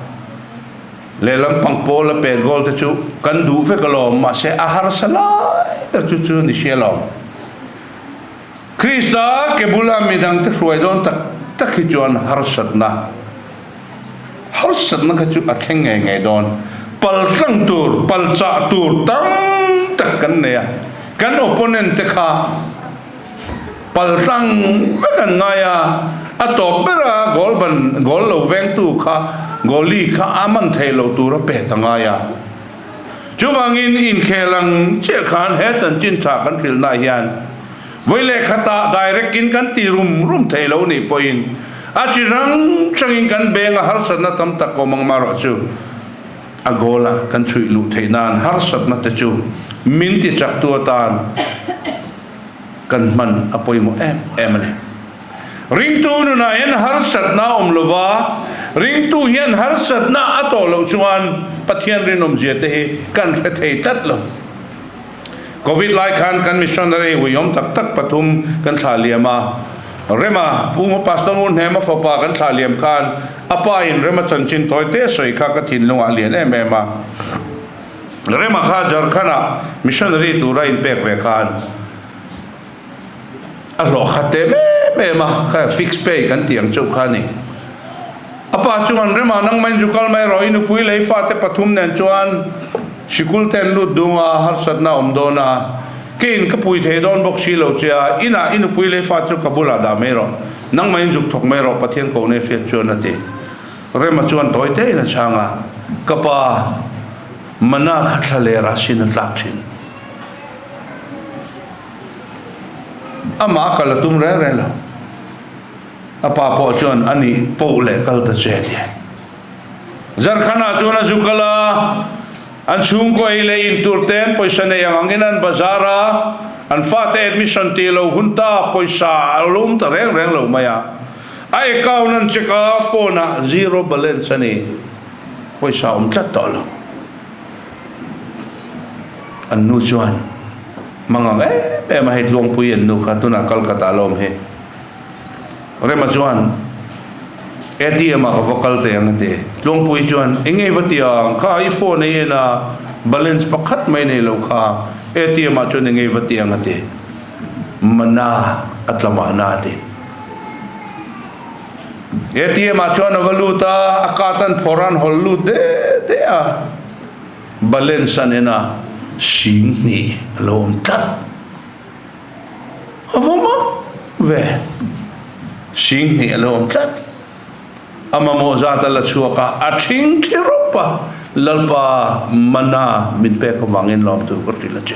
lehlam pang pawl a pet goal te chu kan duh vek alawm, mahse a harsa lai ber chu chu ni hria alawm. Krista ke bula midangte hruai dawn tak tak hi chuan harsatna harsatna kha chu a thleng ngei ngei dawn. Pal tlang tur, pal chah tur tam tak kan nei a, kan opponent te kha pal tlang vek an ngai a, a tawp bera goal ban goal lo vengtu kha goalie kha a man thei lo tur a pet a ngai a. Chuvangin inkhel ang chiah khan he chanchin tha kan hrilhna hian vawi leh khatah direct in kan ti rum rum thei lo nih pawhin a chi hrang hrangin kan benga harsatna tam tak awm ang marawh chu a goal ah kan chhuih luh theih nan harsatna te chu min ti chaktu atan kan hman a pawimawh em em a ni. Ringtu nunah hian harsatna a awm lova, ringtu hian harsatna a tawh loh chuan Pathian rinawmzia te hi kan hre thei tlat lo. Covid lai khan kan missionary uiawm tak tak pathum kan thlah liam a, Rema, Pu Ngo Pastor Ngurhnema fapa kan thlah liam khan a pa in Rema chanchin tawi te sawi kha ka thinlungah a lian em em a. Rema kha Jharkhand-ah missionary tura inpek ve khan, A hlawh khat em em em a, kha fix pay kan tih ang chauh kha a ni. A pa chuan, Rema, nangmah in zu kal mai rawh, i nupui leh i fate pathum nen chuan sikul te an lut dung a, harsatna a awm dawn a, keiin ka pui thei dawn bawk si lo che a, inah i nupui leh i fate chu ka bulah dah mai rawh, nangmah in zuk thawk mai rawh, Pathian ko nei hriat chuan a ti. Rema chuan tawi tein a chhang a, Ka pa, mana kha thla lerah sin a tlak thin. Amah a kal a tum reng reng lo. A pa pawh chuan a nih poh leh kal ta che a ti. Zarkhanah chuan a zu kal a, an chhungkaw ei leh in tur ten pawisa nei ang angin an bazar a, an fate admission tih lo hun ta pawisa a lum ta reng reng lo mai a. A account an check a, phone ah zero balance a ni, pawisa a awm tlat tawh lo. An nu chuan mangang em em a, hei Tluangpui an nu kha tunah Calcutta a la awm hi. Rema chuan ATM ah ka va kal teh ang a ti. Tluangpui chuan eng nge i va ti ang, kha i phone ei en a balance pakhat mai nei lo kha ATM ah chuan eng nge i va ti ang a ti. Mana a tla mahna a ti. ATM ah chuan a va lut a, a card an phawrh a an hawlh lut de de a. Balance an en a, 2000 a lo awm tlat. A va mak ve, 2000 a lo awm tlat. A mamawh zat a la chhuak a, a thing thi rawp a, Lalpa mana min pek avangin lawmtu ka hrilh a che.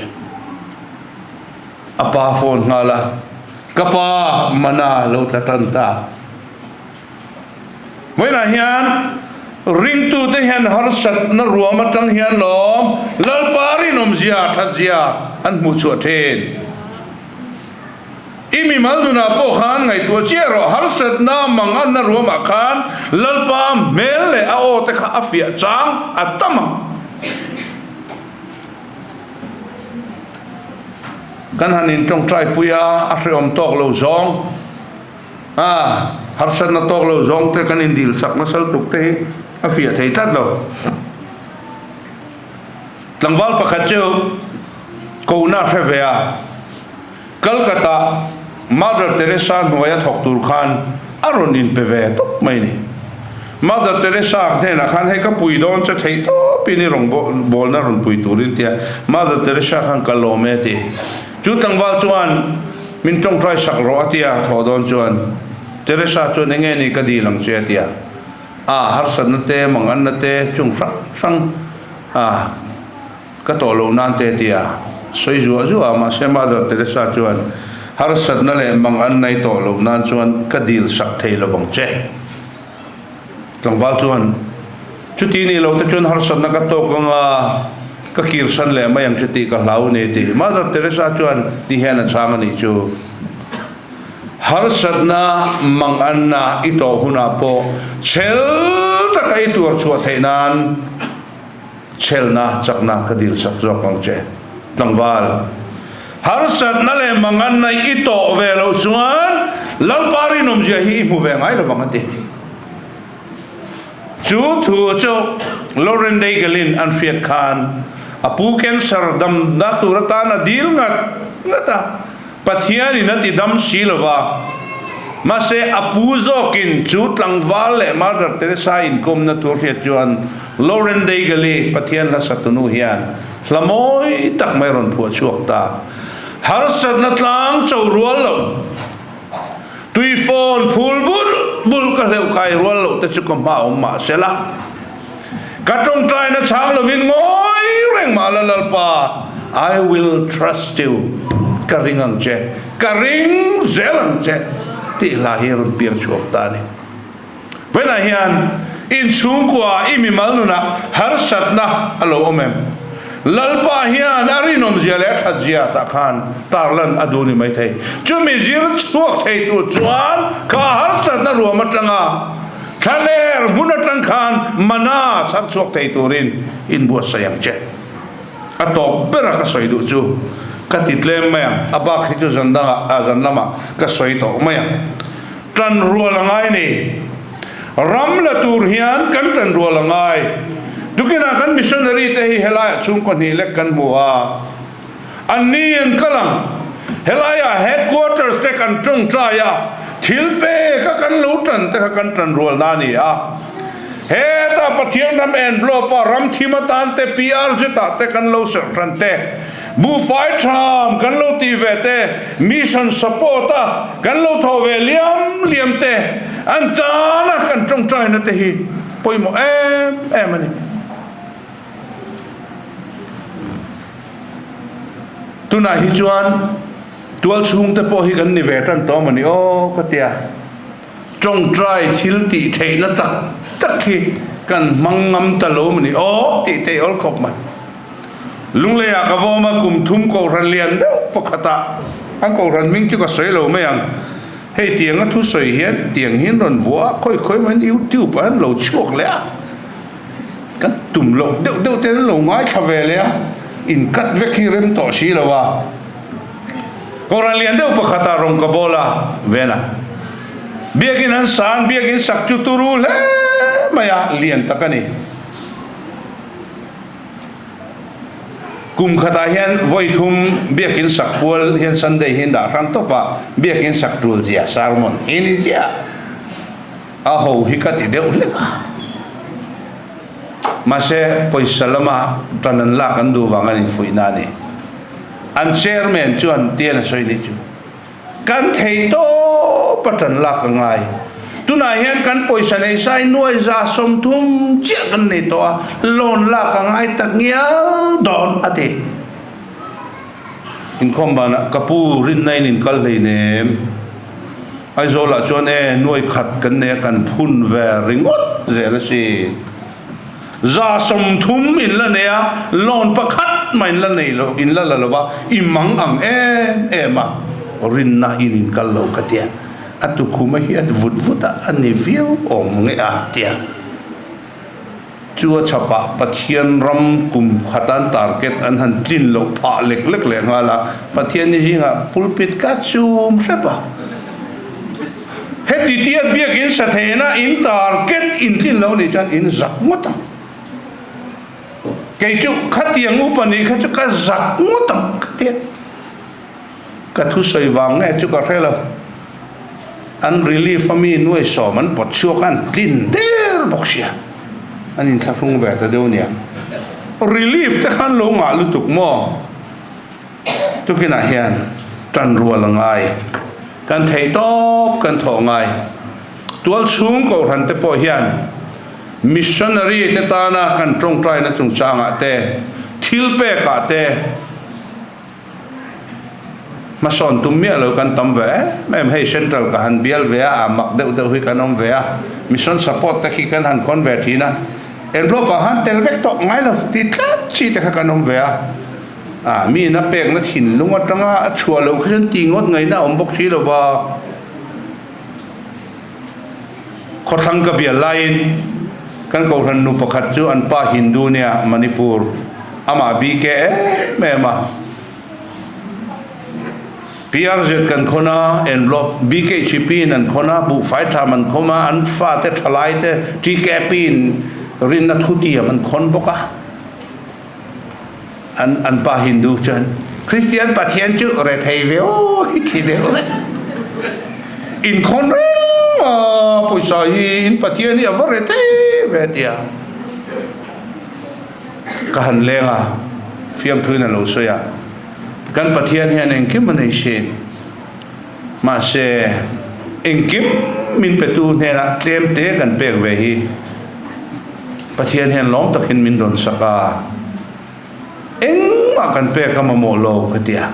A pa phone nghal a, Ka pa mana lo tla tan ta. Vawiinah hian ringtute hian harsatna ruam atang hian lawm Lalpa rinawmzia thatzia an hmuh chhuah thin. I mimal nunah pawh khan ngaihtuah chiah rawh, harsatna manganna ruamah khan Lalpa hmel leh a aw te kha a fiah chang a tam ang. Kan han intawngtai pui a, a hrehawm tawk lo zawng a, harsatna tawk lo zawng te kan indil sak nasa lutuk te hi a fiah thei tlat lo. Tlangval pakhat chu kohna a hre ve a, Calcutta Mother Teresa hnuaia thawk tur khan a rawn inpe ve tawp mai ni. Mother Teresa hnenah khan hei ka pui dawn che theih tawpin i rawn bawlna rawn pui turin tia Mother Teresa khan ka lawm e ti. Chu tlangval chuan min tawngtai sak rawh a tia thawh dawn chuan Teresa chuan enge ni ka dil ang che a tia. A harsatna te manganna te chung hrang hrang a. Ka tawh loh nan te tia sawi zuah zuah a, mahse Mother Teresa chuan harsatna leh mang an nei tawh loh nan chuan ka dil sak thei lo vang che. Tlangval chuan, Chuti nih loh te chuan harsatna ka tawk anga ka kirsan leh mai ang che tih ka hlau a ni tih Mother Teresa chuan ti hian a chhang a nih chu. Harsatna mang anna i tawh hunah pawh chhel taka i tuar chhuah theih nan, Chhelna chakna ka dil sak zawk ang che. Tlangval, harsatna leh manganna i tawh ve loh chuan Lalpa rinawmzia hi i hmu ve ngai lovang a ti. Chu thu chu Lauren Daigle-in an hriat khan a pu cancer damna tur atan a dil ngat ngat a. Pathianin a ti dam si lo va, mahse a pu zawkin chu tlangval leh Mother Teresa inkawmna tur hriat chuan Lauren Daigle-i Pathian hla satunu hian hla mawi tak mai rawn phuah chhuak ta. Harsatna tlang cho rual lo, tui phone phul bul bul ka hleuh kai rual loh te chu ka hma awm mah sela, ka tawngtaina chhang lovin ngawi reng mah la Lalpa, I will trust you, ka ring ang che, ka ring zel ang che tih hla hi a rawn piang chhuak ta a ni. Vawiinah hian inchhungkua i mimal nunah harsatna a lo awm em? Lalpa hian a rinawmzia leh a thatzia tah khan tarlan a duh ni maithei. Chumi zir chhuak thei tur chuan kha harsatna ruam atanga Thlaler hmun atang khan mana chhar chhuak thei turin inbuatsaih ang che. A tawp bera ka sawi duh chu ka ti tlem mai ang, a bak hi chu zan dangah, ah zan lamah ka sawi tawh mai ang. Tan rual a ngai ni. Ram la tur hian kan tan rual a ngai. Tukinah kan missionary te hi helaiah chhungkaw hnih lek kan hmu a, Anni an kal ang. Helaiah headquarters te kan tawngtai a, thil pek a kan lo tan te kha kan tan rual na a ni a. Heta Pathian ram envelope a ram thim atan te PRZ ah te kan lo serh hran te, buhfai tham kan lo tih ve te, mission support a kan lo thawh ve liam liam te, an tan a kan tawngtaina te hi pawimawh em em a ni. Tunah hi chuan tual chhungte pawh hi kan ni ve tan tawh maw ni aw ka tia. Tawngtai thil tih theihna tak tak hi kan hmang ngam ta lo maw ni aw tih te awl khawp mai. Lungleiah ka vawm a kum thum kohhran lian deuh pakhatah an kohhran hming chu ka sawi lo mai ang. Hei tianga thusawi hian tiang hian rawn vuah a, khawi khawi maiin YouTube ah hian lo chhuak leh a. Kan tum loh deuh deuh te an lo ngaithla ve leh a, in cut vek hi rem tawh si lo a. Kohhran lian deuh pakhatah rawn ka bawl a, Vena. Biakin an san, biakin sak chu turu hle mai a, lian tak a ni. Kum khatah hian vawi thum biakin sak pual hian Sunday hi an dah hrang tawp a, biakin sak tul zia sermon hi ni ziah. A ho hi ka ti deuh hlek a. Mahse, pawisa lama tan an lak an duh vang an infuihna a ni. An chairman chuan tian a sawi nih chu, Kan thei tawp a tan lak a ngai. Tunah hian kan pawisa nei sai nuai 30 chiah kan nei tawh a, loan lak a ngai tak ngial dawn, a ti. Inkhawm banah ka pu rinna in inkal hleinem. Aizawlah chuan e nuai khat kan nei a kan phun ve ringawt zel a si. 30 in la nei a, loan pakhat mah in la nei lo, in la la lo va, i mang ang em em a. rinna in in kal lo ka tia. A tukhum a hiat vut vut a, a ni viau awm nge a tia. Chu a chhapah Pathian ram kum khatan target an han tlin loh phah lek lek leh nghal a, Pathian ni zingah pulpit ka chum hrep a. Heti tiat biakin sa theihna in target in tlin lo nih chuan in zak ngawt ang. Kei chu khatiang upa nih kha chu ka zak ngawt ang ka ti a. Ka thusawi vang nge chu ka hre lo. An relief a mi nuai sawm an pawt chhuak a, an tlin der bawk sia. An inthlahrung ve ta deuh nia. Relief te khan lo ngah lutuk maw? Tukinah hian tan rual a ngai. Kan theih tawp kan thawh ngai. Tual chhung kohhran te pawh hian missionary te tana kan tawngtaina chungchangah te, thil pekah te, Hmasawn tum miah lo kan tam ve em em, hei central ka han bial ve a, a mak deuh deuh hi kan awm ve a, mission support te khi kan han khawn ve thin a, envelope ah khan tel vek tawh ngai lo ti tlat chi te kha kan awm ve a, ah mi in a pekna thinlung atanga a chhuah loh kha chuan ti ngawt ngaihna a awm bawk si lo va. Khawthlang ka bial laiin kan kohhran nu pakhat chu an pa Hindu nia Manipur amah BK em em a. PRZ kan khawn a, envelope BKHP in an khawn a, buhfai tham an khawm a, an fate thalai te TKP in rinna thutiam an khawn bawk a. An an pa Hindu chuan Christian Pathian chu rethei ve aw hi ti deuh reng. In khawn reng a pawisa hi in Pathian hi a va rethei ve tia. Ka han leng a, fiamthuin a lo sawi a, kan Pathian hian engkim a nei sin. Mahse engkim min petu hnenah tlem te kan pek ve hi Pathian hian lawm takin min rawn sak a, engmah kan pek a mamawh lo ka ti a.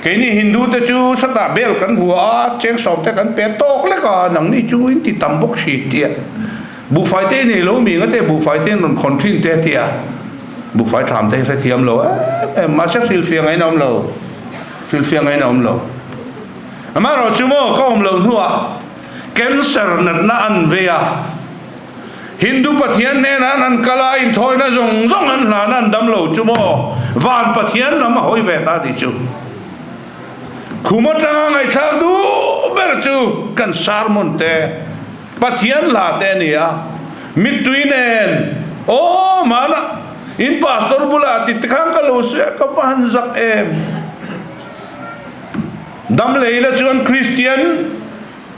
Keini Hindu te chu sawtah bel kan vua a, cheng sawm te kan pe tawk lek a, nangni chu in ti tam bawk si tia. Buhfai te i nei lo mi ngate buhfai te in rawn khawn thin te tia. Buhfai tham te hi hrethiam lo em em, mahse hrilhfiah ngaihna awm lo. Hrilhfiah ngaihna awm lo. Amaherawhchu maw ka awm loh hnuah cancer natna an vei a, Hindu Pathian hnenah an han kal a, inthawina zawng zawng an hlan a, an dam lo chu maw van Pathian lam a hawi ve ta tih chu khum atanga ngaihthlak duh ber chu kan sermon te Pathian hla te a ni a, mittui nen aw hmana in pastor bulah ti te khan ka lo sawi a, ka va han zak em. Dam lei la chuan Kristian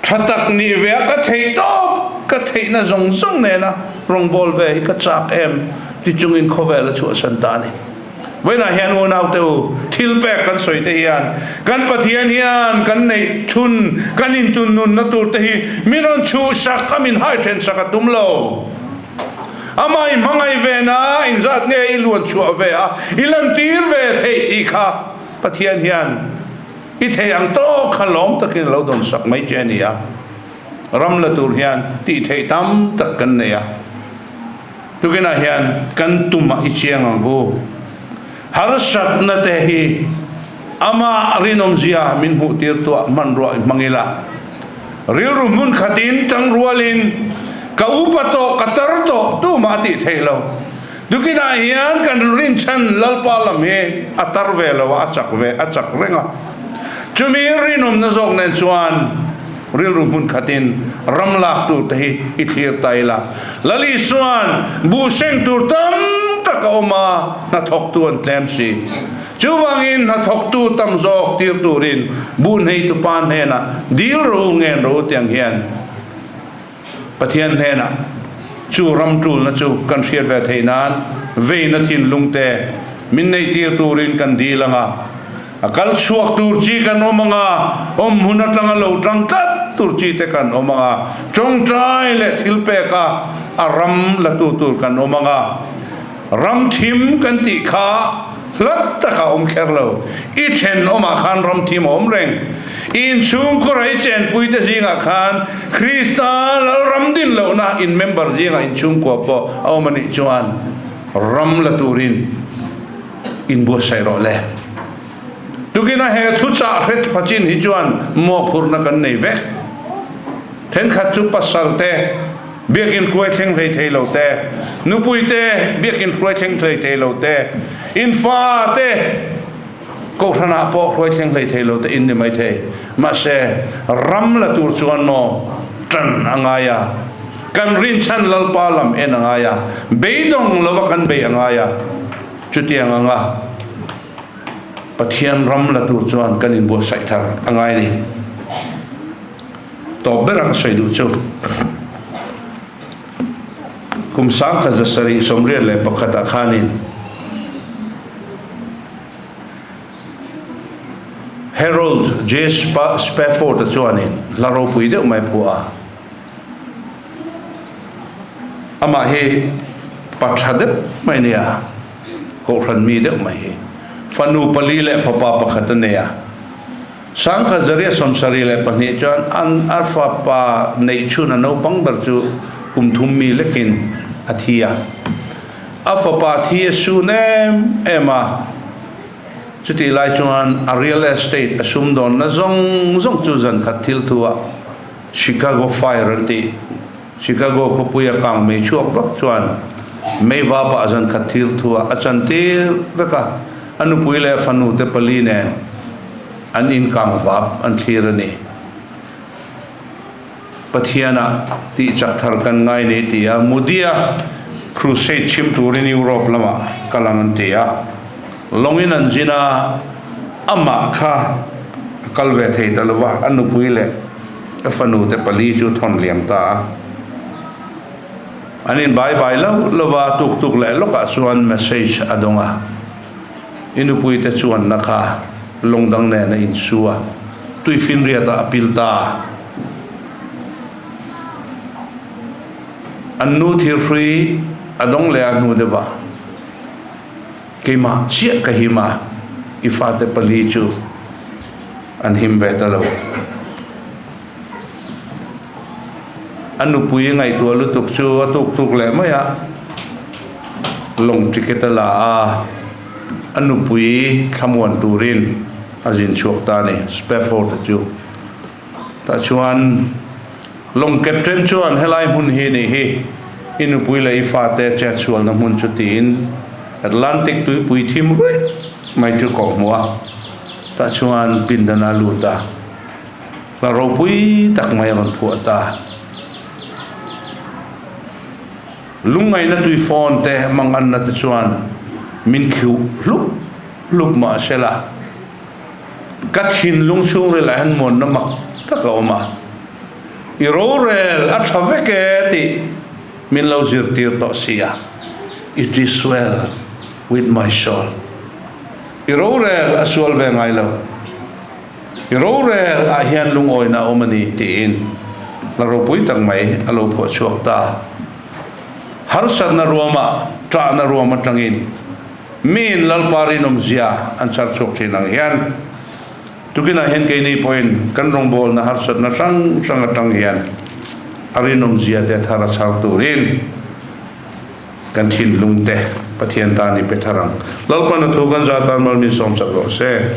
tha tak nih ve a ka theih tawp, ka theihna zawng zawng nena rawngbâwl ve hi ka châk em ti chungin khawvel a chhuahsan ta a ni. Vawiinah hian unaute u, thil pek kan sawi te hian kan Pathian hian kan neih chhun, kan intun nunna tur te hi min rawn chhuhsak a, min hai then sak a tum lo. Amah i hmangaih ve na, inzat nge i luan chhuah ve a, i lantir ve theih tih kha Pathian hian i thei ang tawk kha lawm takin a lo dawn sak mai che a ni a. Ram la tur hian tih theih tam tak kan nei a. Tukinah hian kan tumah i chiang ang u. Harsatna te hi amah rinawmzia min hmuh tir tuah hmanruah i hmang ila. Rilru hmun khatin tangrualin ka upa tawh ka tar tawh tumah a tih theih lo. Tukinah hian kan rinchhan Lalpa lam hi a tar ve lo a, a chak ve, a chak reng a. Chumi rinawmna zawk nen chuan rilru hmun khatin ram lak tur te hi i thlir ta ila. Lal Isuan buh seng tur tam tak a awm a, hnathawktu an tlem si. Chuvangin hnathawktu tam zawk tir turin buh neitupa hnenah dil ro ngen ro tiang hian Pathian hnenah chu ram tulna chu kan hriat ve theih nan veina thinlung te min neih tir turin kan dil ang a, a kal chhuak tur chi kan awm ang a, awm hmun atanga lo tang tlat tur chi te kan awm ang a, tawngtai leh thil peka a ram la tu tur kan awm ang a, ram thim kan tih kha Hlat tak a awm kher lo. I thenawmah khan ram thim a awm reng. I inchhungkhura i chenpuite zingah khan Krista Lalram din lohna in member zingah inchhungkua pawh a awm a nih chuan ram la turin inbuatsaih rawh le. Tukina he thuchah hret phachin hi chuan mawhphurhna kan nei vek. Thenkhat chu pasal te, biakinn hruai thleng hlei thei lo te, nupui te, biakinn hruai thleng hlei thei lo te, in fa te, kohhranah pawh hruai thleng hlei thei lo te in ni mai thei. Mahse, ram la tur chuan maw tan a ngai a, kan rinchhan Lalpa lam en a ngai a, beidawng lova kan bei a ngai a, chutiang anga Pathian ram la tur chuan kan inbuatsaih thar a ngai a ni. Tawp bera ka sawi duh chu kum 1781 ah khanin Harold J. Spafford-a chuanin hla ropui deuh mai phuah a. Amah hi pa tha deuh mai nia, kohhran mi deuh mai hi. Fanu pali leh fapa pakhat a nei a. 1772 chuan an a fapa neih chhun a naupang ber chu kum thum mi lekin a thi a. A fapa thi a sun em em a, chutih lai chuan a real estate a sumdawnna zawng zawng chu zan khat thil thu ah Chicago Fire an tih Chicago khawpui a kang mei chhuak vak chuan mei vapah zan khat thil thu ah a chantir vek a, a nupui leh a fanu te pali nen an inkang vap an thlir a ni. Pathianah tih chak thar kan ngai ni ti a, Mudia Crusade chhim turin Europe lamah kal ang an ti a, lawngin an zin a, amah kha a kal ve thei ta lova, a nupui leh a fanu te pali chu thawn liam ta a. An inbai bai lo lova, tuk tuk leh lawkah chuan message a dawng a. I nupui te chuanna kha lawng dang nen a insu a, tuifinriat ah a pil ta. An nu thirhrui a dawng leh a hnu deuh ah keimah chiah ka him a, i fate pali chu an him ve ta lo. A nupui ngaihtuah lutuk chu a tuk tuk leh mai a, lawng ticket a la a, a nupui thlamuan turin a zin chhuak ta a ni, Spafford-a chu. Tah chuan lawng captain chuan helai hmun hi nih hi i nupui leh i fate chetsualna hmun chu tiin Atlantic tuipui thim ruih mai chu kawh hmuh a, tah chuan pindan a lut a. Hla ropui tak mai a rawn phuah ta. Lungngaihna tui phone te manganna te chuan min khiuh hlup hlup mah se la, ka thinlung chhungril ah hian muanna mak tak a awm a, i rorel a tha vek e tih min lo zirtir tawh si a, it is well with my soul. I rorel a sual ve ngai lo. I rorel ah hian lungawina a awm a ni tiin hla ropui tak mai a lo phuah chhuak ta. Harsatna ruamah, ṭahna ruam aṭangin miin Lalpa rinawmzia an chhar chhuak ṭhin ang hian tukinah hian keini pawhin kan rawngbawlna harsatna hrang hrang aṭang hian a rinawmzia te thar a chhar turin Kan thinlung te Pathian tan i pe thar ang. Lalpan a thu kan za tan mal min sawm chak rawh se.